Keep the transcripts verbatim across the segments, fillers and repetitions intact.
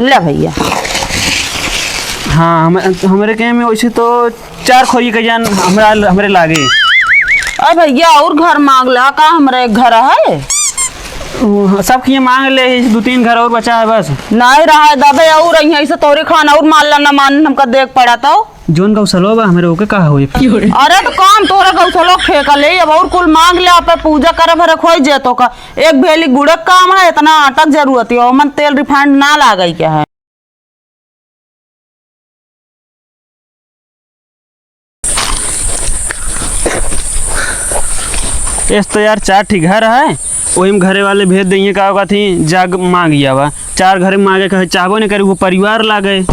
ले भइया। हाँ, हम, हमरे के में वैसे तो चार खोरी के जान हमरा, हमरे लागे। अरे भइया, और घर माँग ला का, हमरे एक घर है। उ, सब किहे माँग ले, दू तीन घर और बचा है बस। नहीं रहा है दादा, और यहीं से तोरे खाना और मार ला, ना मान हमका देख पड़ा तो। जौन गौसलवा बा हमरे, ओके का होई? अरे तो काम तोरे गौसलवा खेका ले, अब और कुल माँग ले, आप पूजा करे भरे खोई जे तो का। एक भेली गुड़े क काम है, इतना आटा क जरूरत है, ओमन तेल refined ना लागे के है। एस तो यार चार ठी घर है, ओहिम घरे वाले भेज देइहें, का कहत ही, जाग माँग आवा। चार घरे माँगे कहे चाहबो नहीं करे, वो परिवार लागे।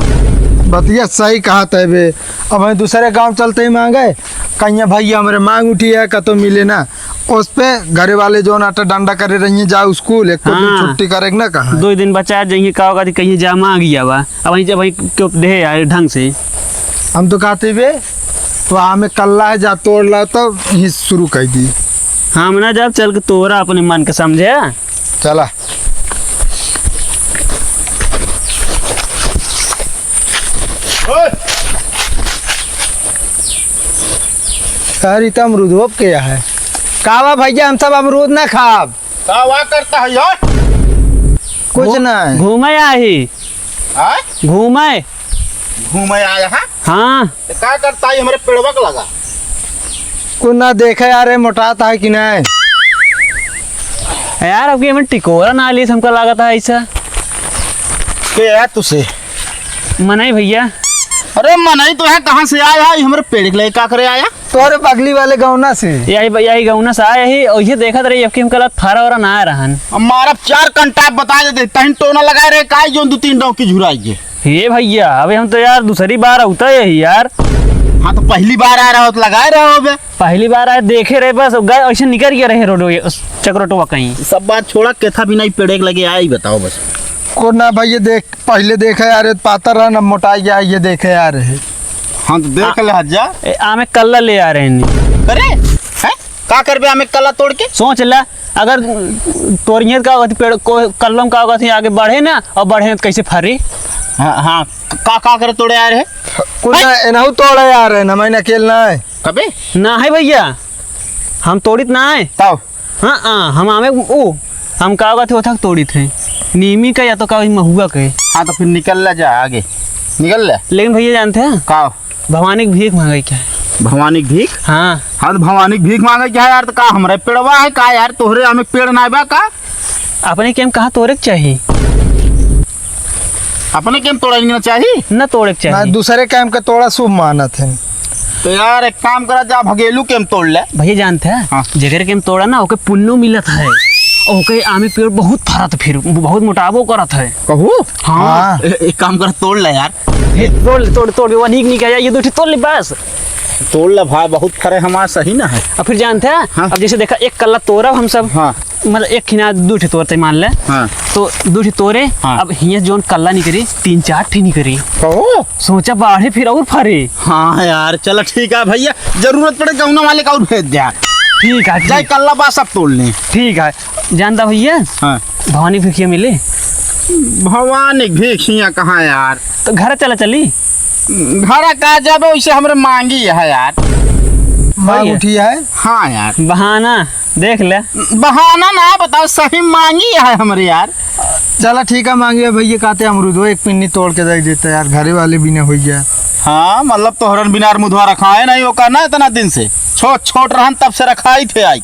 बतिया सही कहत है बे। अब हम दूसरे गाँव चलते ही माँगे, कहिया भइया हमरे माँग उठी है, कतो मिले ना। उस पे घरे वाले जौन आटा डंडा करे रहिए, जा स्कूल, एक दिन हाँ। छुट्टी करे के ना कहा। दो दिन बचा जाइए, का कहत ही, कहिए जा माँग आवा। अब वहीं, अब वहीं क्यों दे यार ढंग से। हम तो कहते बे, तो आमे कल्ला है, जा तोड़ ला, तब ही शुरू कर दी। हम ना जाब, चल के तोरा अपने मन के समझे। चला। यार, ई तो अमरूदवा के है। का बा भइया, हम सब अमरूद ना खाब। का वा करता है यार? कुछ घू-, ना है। घूमे आही। हाँ? घूमे। घूमे आया है? हाँ। तो का करता है हमरे पेड़वा के लगा? कुछ ना देखे यार, ये मोटात है कि नहीं? यार, अब की हमरे टिकोरा ना लीस, हमका लागत है ऐसा। के है तुसे? मनई भइया। अरे मनई तो है, कहाँ से आया है? हमरे पेड़ के लगे का करे आया? तोरे बगली वाले गौना से। यही, यही गौना से आया ही, और ये देखत रही, अब की हमका लागत फरा वरा ना आ रहन। अब मारब चार कंटाप बता देते, तहिन टोना लगाए रहे, काई जौन दू तीन डौकी झुराई के। हे भइया, अबे हम तो यार दूसरी बार अउता ही यार। हाँ, तो पहली बार आ रहा हो तो लगाए रहो बे। पहली बार आए देखे रहे बस, गए ऐसे निकल गया रहे रोड, चकरोटवा कहीं। सब बात छोड़ा, केथा भी नहीं पेड़े के लगे आए ही बताओ बस। को ना भइया देख, पहले देखे यार, ये पातर रहा ना मोटा गया, ये देखे यार है। हाँ, तो देख आ, ले हज्जा। ए, आमे कल्ला ले आ रहे हैं। अरे, हैं? का करबे आमे कल्ला तोड़ के? सोच ला, अगर तोरियत का होती पेड़ को, कल्लम का होती आगे बढ़े ना, और बढ़े तो कैसे फरी? हाँ, हाँ, का, का करे तोड़े आ रहे? कुछ ना, एनहु तोड़े आ रहे ना, मैं अकेल ना है। कबे? ना है भइया, हम तोड़ित ना है। तब? हाँ, हाँ, हम आमे, ओ, हम का होती ओथक तोड़ित है, नीमी का या तो का होती महुआ के। हाँ, तो फिर निकल ला जा आगे, निकल ला। लेकिन भइया जानते हैं? का? भवानी के भीख माँगे के है। भवानी के भीख? हाँ। हाँ, तो भवानी के भीख माँगे के है यार, तो का हमरे पेड़वा है का यार, तोहरे आमे के पेड़ ना बा का? अपने के हम कहाँ तोड़े के चाही? अपने के हम तोड़े के ना चाही? ना तोड़े के चाही। ना, दूसरे के हम के तोड़ा शुभ मानत है। तो यार, एक काम करा, जा भगेलू के हम तोड़ ले। भइया जानते हैं? हाँ। जेकर के हम तोड़ा ना, ओके पुन्नो मिलत है। ओके आमे पेड़ बहुत फरत, फिर बहुत मोटाबो करत है। कहू? हाँ। हाँ। ए-, एक काम कर, तोड़ ले यार। ए, तोड़ ले, तोड़, तोड़, वो नीक, नीक आया, ये दो ठे तोड़ ले बस। तोड़ ले भाई, बहुत फरे हमार सही ना है। अब फिर जानते हैं, हाँ। अब जैसे देखा, एक कल्ला तोड़ब हम सब, हाँ। मतलब एक खिना दो ठे तोड़ते मान ले, हाँ। तो दो ठे तोड़े, हाँ। अब हियाँ जौन कल्ला निकरी, तीन चार ठे निकरी। कहो? सोचा बाढ़े फिर और फरे। हाँ यार, चल ठीक है भइया, जरूरत पड़े गौना वाले का और भेज दे। ठीक है, जाए ठीक। कल्ला बा सब तोड़ ले। ठीक है। जानता भइया, हाँ। भवानी भिखिया मिले? भवानी भिखिया कहाँ यार? तो घर चला चली। घर का जाबे, वैसे हमरे माँगी है यार। माँग भइया। उठी है? हाँ यार। बहाना देख ले। बहाना ना बताओ, सही माँगी है हमरे यार। चला ठीक है, माँगी है भइया, कहते अमरूदो एक पिन्नी तोड़ के दे देते यार, घरे वाले बिना हो गया। हाँ, मतलब तोहरन बिना अमरूदवा रखा है नहीं, ओका ना इतना दिन से। छोट, छोट रहन तब से रखा ही थे आई।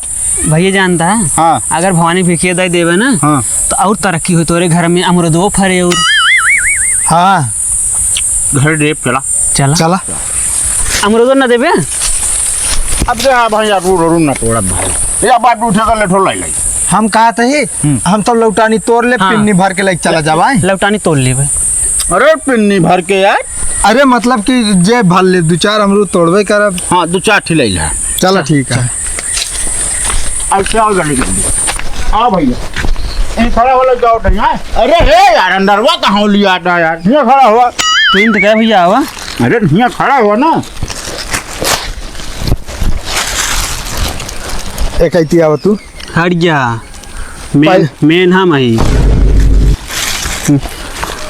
भइया जानता है, हाँ। अगर भवानी भिखिया दे देवे ना, हाँ। तो और तरक्की होई तोरे घर में, अमरूदो फरे और। हाँ। घर देव चला। चला। चला। अमरूदो ना देबे? अब दे, हाँ भाई, यार, रू, रू, ना तोड़ा भाई। या बात उठे कर ले, ठो लाई, लाई। हम कहा थे, हम्म। हम तो लौटानी तोड़ ले, हाँ। पिन्नी भर के लेके चला जावा, हैं? लौटानी तोड़ लेबे। अरे, पिन्नी भर के यार। अरे, मतलब कि जे भर ले, दो चार अमरूद तोड़बे करब। हाँ, दो चार ठे ले ला। चला, ठीक है। अच्छा, आओ जल्दी, जल्दी। आओ भइया। ये खड़ा हो लो, जाओ, ठीक है? अरे, हे यार, अंदरवा कहाँ लिया था यार? ये खड़ा हुआ। तू इन तो क्या भइया आवा? अरे, हियाँ खड़ा हुआ ना। एक ऐती आवा तू। हट जा। मेन, पाई- मेन हम हई।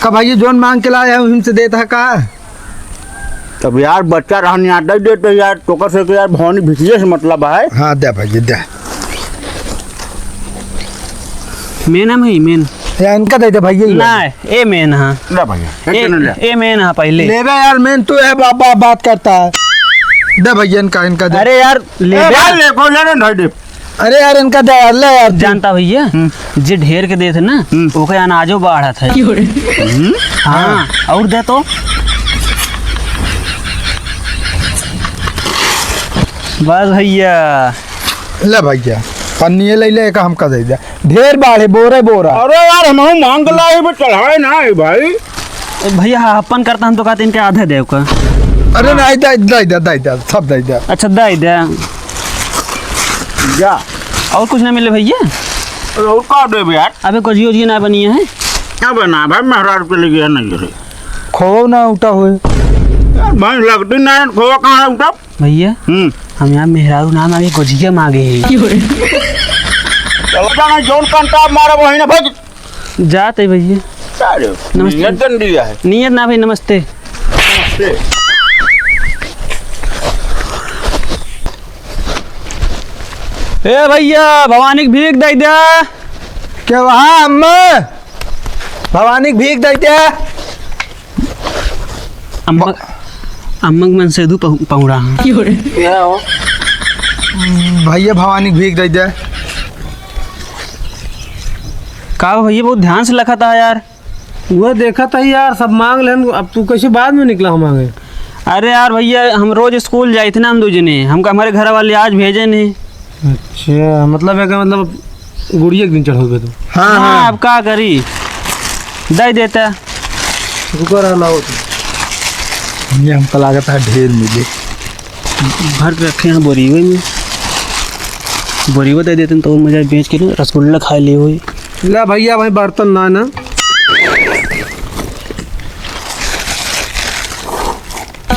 का भैया, जौन मांग के लाए है, उहिन से देत है का? तब यार, बच्चा रहन यार, दे देते यार, तोकर से तो यार, भवानी भिखिए से मतलब है। हाँ, दे भैया, दे। मेन हम है, मेन। या इनका दे दे भैया, ये ना, वाला। ए मेन हाँ। ले भैया, ए, एक ले। ए मेन हाँ पहले। लेबे यार, मेन तू है, बा-, बा-, बात करता है। दे भैया, इनका, इनका दे। अरे यार, ए, लेबे। भाई, ले, को लेना, ढाई दे। अरे यार, इनका दे यार, ले यार तू। जानता भैया, हम्म। जे ढेर के देत है ना, हम्म। ओके अनाजो बाढ़त है। क्यों रे? हम्म। हाँ, हाँ। और दे तो। बस भैया। ले भैया, पन्निये ले ले, एक हमका दे दे। ढेर बाढ़े, बोरे बोरा। अरे यार, हमहू मांग लाई, बस चढ़ाए ना है भाई। ए, भैया, हाँ, अपन करता हम तो कहते इनके आधे देव का। अरे हाँ। नहीं, दे, दे, दे, दे, दे, सब दे दे। अच्छा, दे दे। जा। और कुछ ना मिले भैया? अरे और का देबे यार? अबे गोजिया ओजिया ना बनी है? क्या बना भाई, मेहरारू के लिए नहीं रे। खोवा ना उठा होए। यार भाई, लगती ना है, खोवा कहाँ उठा? भैया, हम्म। हम यहाँ मेहरारू ना मांगे, गोजिया मांगे है। चलो जाना, जौन कंटा मारा वही ना भाई। जात है भैया। का रे? नमस्ते। नियत गंदी है। नियत ना भाई, नमस्ते। नमस्ते। ए भैया, भवानी के भीख दे दे। के वहाँ अम्मा? भवानी के भीख दे दे। अम्मा, अम्मा के मन से दू पहु-, पहुड़ा हाँ। क्या हो? भैया, भवानी के भीख दे दे। का हो भैया, बहुत ध्यान से लखत हा यार। वो देखत ही यार, सब मांग लेन, अब तू कैसे बाद में निकला हम मांगे? अरे यार भैया, हम रोज स्कूल जाइत ना हम दू जने, हमका हमरे घर वाले आज भेजे नहीं। अच्छा, मतलब है कि मतलब गुड़िया के दिन चढ़ोगे तू? हाँ, हाँ, हाँ। अब का करी, दे देता। रुको रहा, लाओ तुम। ये हमका लागत है ढेर मिले। भर के रखे हैं बोरीवे में, बोरीवे दे देते हैं तो मजा बेच के ना रसगुल्ला खा लिए हुई। ले भैया, भाई बर्तन ना, ना।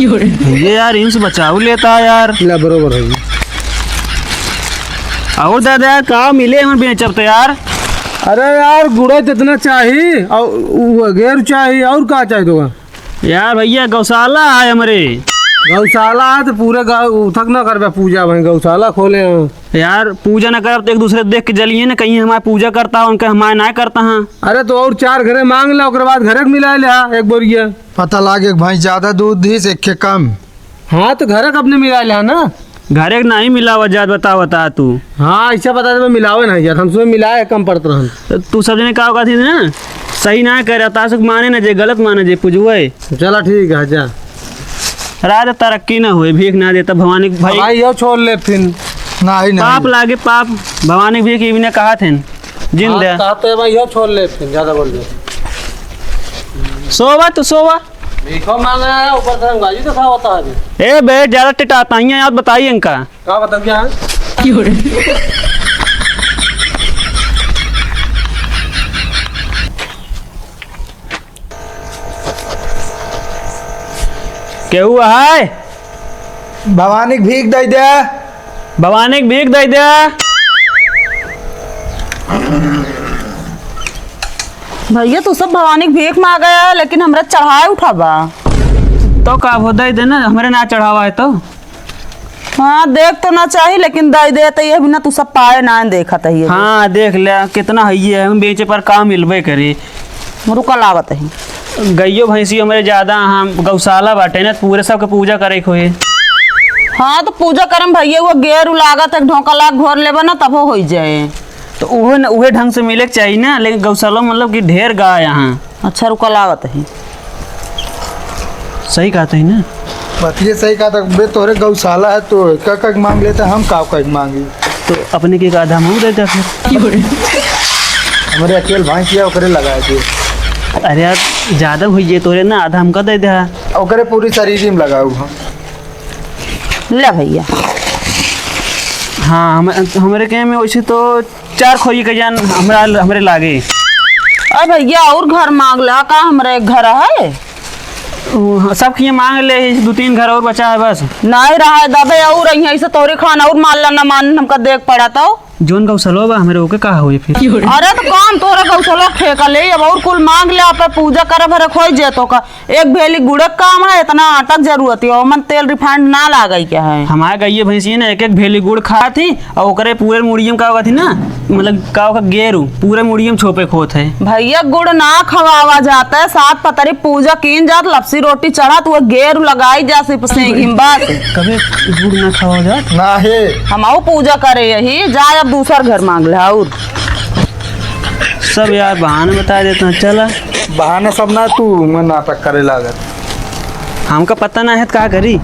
ये यार, इनसे बचाव लेता है यार। ले, बरोबर है। और दादा यार, का मिले हम बेचब तो यार? अरे यार, गुड़ा जितना चाही, और वो गेर चाही, और का चाही तोका? यार भैया, गौशाला है हमरे। गौशाला है तो पूरे गाँव उठक ना करबे पूजा, भाई गौशाला खोले हैं। यार, पूजा ना करब तो एक दूसरे देख के जलिए ना, कहीं हमारे पूजा करता है, उनके हमारे ना करता है। अरे तो और चार घरे मांग ले, ओकरे बाद घरे के मिला ले, हाँ, एक बोरिया। पता लागे कि भैंस ज्यादा दूध दी से एक के कम। हाँ, तो घरे के अपने मिला ले, हाँ ना। घरे के नहीं मिलावा जात, बता, बता तू। हाँ, ऐसा बता दे, मैं मिलावे नहीं जात, हम सुबह मिलाए कम पड़त रहन। तो तू सब जने का कहती ना, सही ना करे, तासुक माने ना जे, गलत माने जे, पुजवे। चला ठीक है, जा। रात तरक्की ना होए, भीख ना देता भवानी के भाई। भाई, यो छोड़ ले फिन। नाही, नाही। पाप लागे पाप, भवानी के भीख ई बिना कहा थे, जिन हाँ, दे। कहा तो है भाई, यो छोड़ ले फिन, ज्यादा बोल दे। सोवा तो सोवा। भीखो मांगा है, ऊपर से रंगबाजी दिखावता है अभी। ए बे, ज्यादा टिटाता ही है, यार बताइए इनका। का बताऊँ क्या? क्यों रे? केहू है? भवानी के भीख दे दे। भवानी के भीख दे दे। भैया, तू सब भवानी के भीख मांगे है, लेकिन हमरा चढ़ाए उठाबा। तो का हो, दे दे ना, हमरे ना चढ़ावा है तो। हाँ, देख तो ना चाही, लेकिन दे दे, तो ये बिना तू सब पाए ना देखत है ये। हाँ, देख ले, कितना है ये, हम बेचे पर का मिलबे करे। रुका, लागत है। गइयो भैंसी हमरे ज्यादा, हम गौशाला बाटे ना, पूरे सबके पूजा करे के होए। हाँ, तो पूजा करम भैया, वो गेरू लागत है, ढोका लाग घोर लेबा ना, तबो होई जाए। तो उहे न, उहे ढंग से मिले के चाहिए ना, लेकिन गौशाला मतलब कि ढेर गाय यहाँ। अच्छा, रुका, लागत है। सही कहत ही ना? बतिये सही कहत है, बे तोहरे गौशाला है तो का का के मांग लेता, हम का का के मांगी? तो अपने के एक आधा हम देता फिर। हमरे अकेल भैंस है, ओकरे लगाए दे। अरे यार, ज्यादा हुई है तोहरे ना, आधा हमका दे दे। ओकरे पूरी शरीर में लगाऊ हम। ले भैया। हाँ, हम, हमरे के में वैसे तो चार खोई के जान हमरा, हमरे लागे। अरे भैया, और घर मांग ला का? हमरे एक घर है। ओ, सब किए मांग ले, दो तीन घर और बचा है बस। नहीं रहा है दादा, और यहीं से तोरे खान और मान ला, ना मान हमका देख पड़ा तो। जौन गौसलवा बा हमरे, ओके का होई फिर? अरे तो कौन तोरे गौसलवा ठेका ले, अब और कुल मांग ले, आप पूजा करे भरे खोई जे तो का। एक भेली गुड़े के काम है, इतना आटा के जरूरत है, ओमन तेल refined ना लागई के है। हमारे गइये भैंसी ना एक एक भेली गुड़ खात ही, और ओकरे पूरे मुड़ियम का होगा थी ना, मतलब का होगा गेरू, पूरे मुड़ियम छोपे खोत है। भैया गुड़ ना खवावा जाता है, सात पतरी पूजा कीन जात, लपसी रोटी चढ़ात, वो गेरू लगाई जा सिर्फ सेंगी में बस। कबे गुड़ ना खावा जात? ना है। हम आऊ पूजा करे यही, जाए अब दूसर घर मांग ले और। सब यार बहाने बता देता हूँ, चला। बहाना सब ना, तू मैं नाटक करे लागत। हमका पता ना है तो का करी?